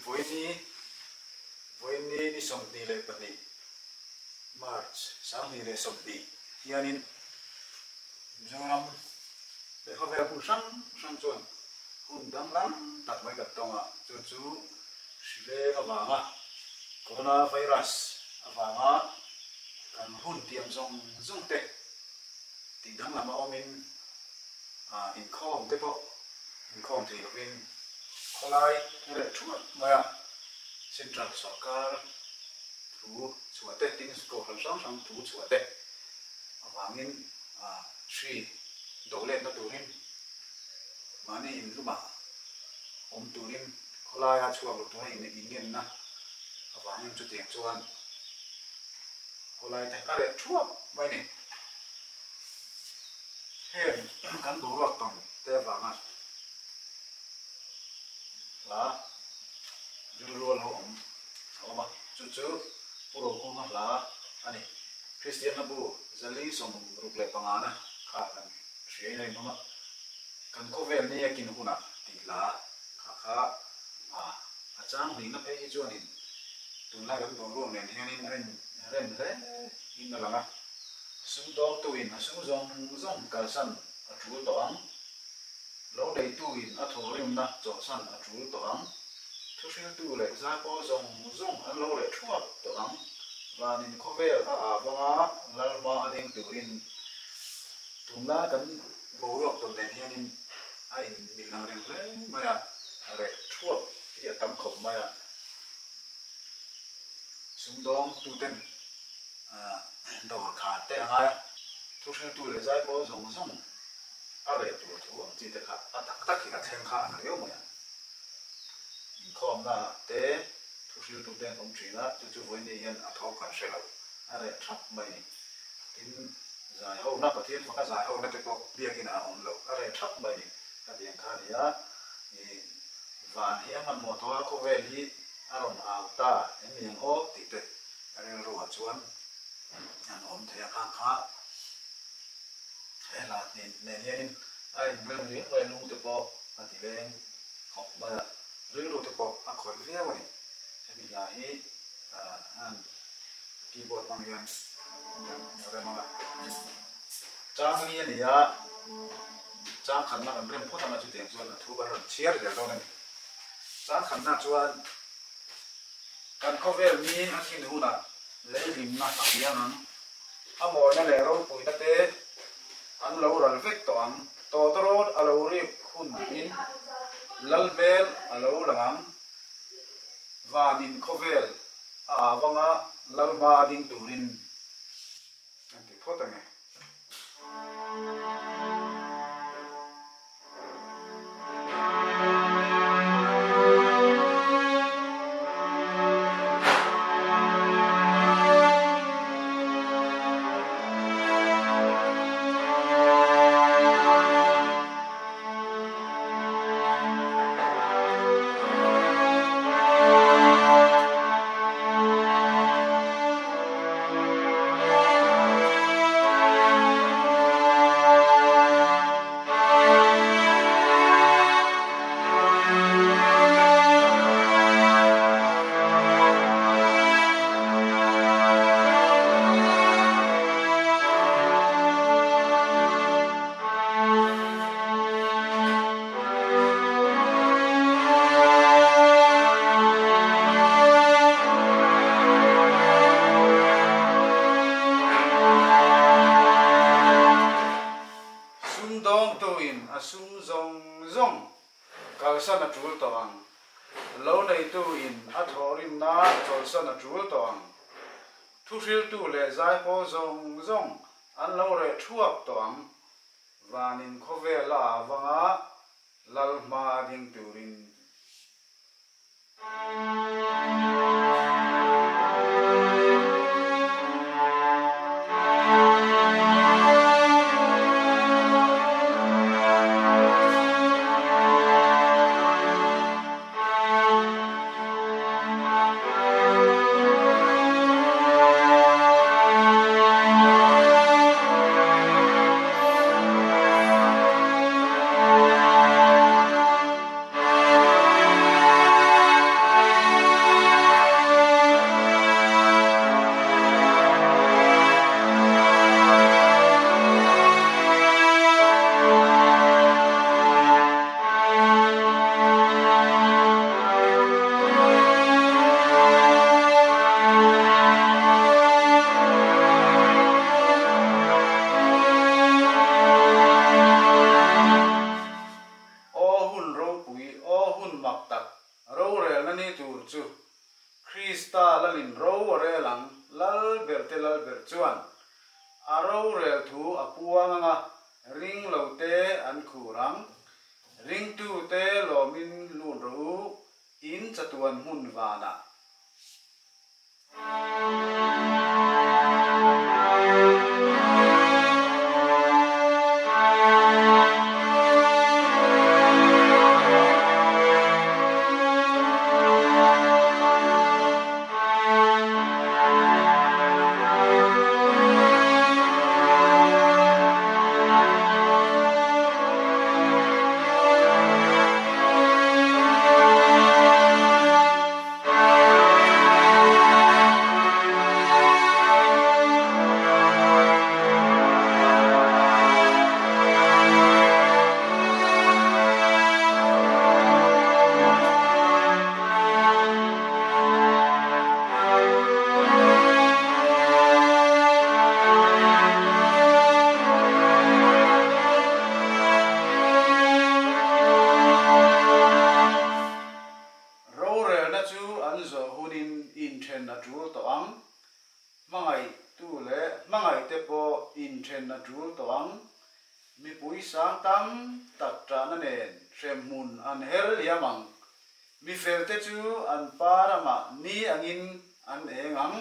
Vawiini, Vawiini ni 22 March 2020 hianin Mizoram leh khawvel hmun hrang hrang chuan hun danglam tak mai kan tawng a, chu chu hrileng avanga Corona virus avanga kan hun tiam zawng zawng te tih danglam a awmin inkhawm te pawh inkhawm thei lovin khawlai reh thuat mai a, Central sawrkar thu chhuah te, tin kohhran hrang hrang thu chhuah te avangin hri do letna turin mahni inlumah awm turin khawlaia chhuak lo tura inngenna avangin chutiang chuan khawlai te a reh thuap mai a ni. Heng kan boruak tawng te avanga hla rilru a lo awm a awm a, chu chu Pu Rokunga hla a ni. Kristianna bu 465 na kha kan hriain a inawm a, Kan khawvel ni a kin hunah tih hla kha kha a chang hlihna phei hi chuanin tunlai kan boruak nen hianin a inrem hle in a lang a. Sumdawngtuin a sum zawng zawng kalsan a tul tawh ang. Lo neituin a thawhrimna chawhsan a tul tawh ang. Thuhriltu leh zaipawl zawng zawng an lo reh thuap tawh ang. Vanin khawvel a ah vanga Lalhma a ding turin tunlai kan boruak tawn nen hianin a inmil ang reng hle mai a, reh thuap hi a tam khawp mai a. Sumdawngtuten Dawr kha te a ngai a, thuhriltu leh zaipawl zawng zawng a reh tur thu ang chi te kha a tak tak hi a thleng kha a na riau mai a. Inkhawmna ah te thuhriltu te an awm thin a, chu chu vawiin hian a thawk kan hre lo, a reh thap mai a ni. Tin, zaihona, Pathian faka zaihona te pawh biakin ah a awm lo, a reh thap mai a ni. Khatiang kha a ni a, ih van hi a hmanhmawh tawh a, khawvel hi a rawn au ta em ni ang aw tih te Ka rilruah chuan an awm thei a kha kha he hla nen hianin a inrem riau mai a, lung te pawh a ti leng khawp mai a, rilru te pawh a khawih viau a ni. Hemi hla hi han keyboard hmang hian a rem ang a, chang li a ni a, chang khatna kan rem phawt ang a, chutiang chuan a thu kan rawn chhiar zel dawn a ni. Chang khatna chuan. Kan khawvel ni a thlen hunah lei hlimna a piang ang. A mawina leh ropuina te an lo ral vek tawh ang. Tawtawrawt a lo rik hun in lal hmel a lo lang ang. Vanin khawvel a avanga lal hma a ding turin an ti phawt ange. Sumdawngtuin a sum zawng zawng kalsan a tul tawh ang. Lo neituin a thawhrimna chawlhsan a tul tawh ang. Thuhriltu leh zaipawl zawng zawng an lo reh thuap tawh ang. Vanin khawvel a avanga Lal hma a ding turin. mak tak rorelna ni tur chu Krista lalin ro a rel ang, Lal berte Lal ber chuan a rorel thu a puang anga ring lo te an khur ang. Ringtute lawmin lun rawh u, in chatuan hmun vanah. Rorelna chu an zawh hunin inthen a tul tawh ang. Hmangaihtu leh hmangaihte pawh inthen a tul tawh ang. Mipui sang tam tak tahna nen hremhmun an her liam ang. Mifelte chu an pa ramah ni angin an eng ang.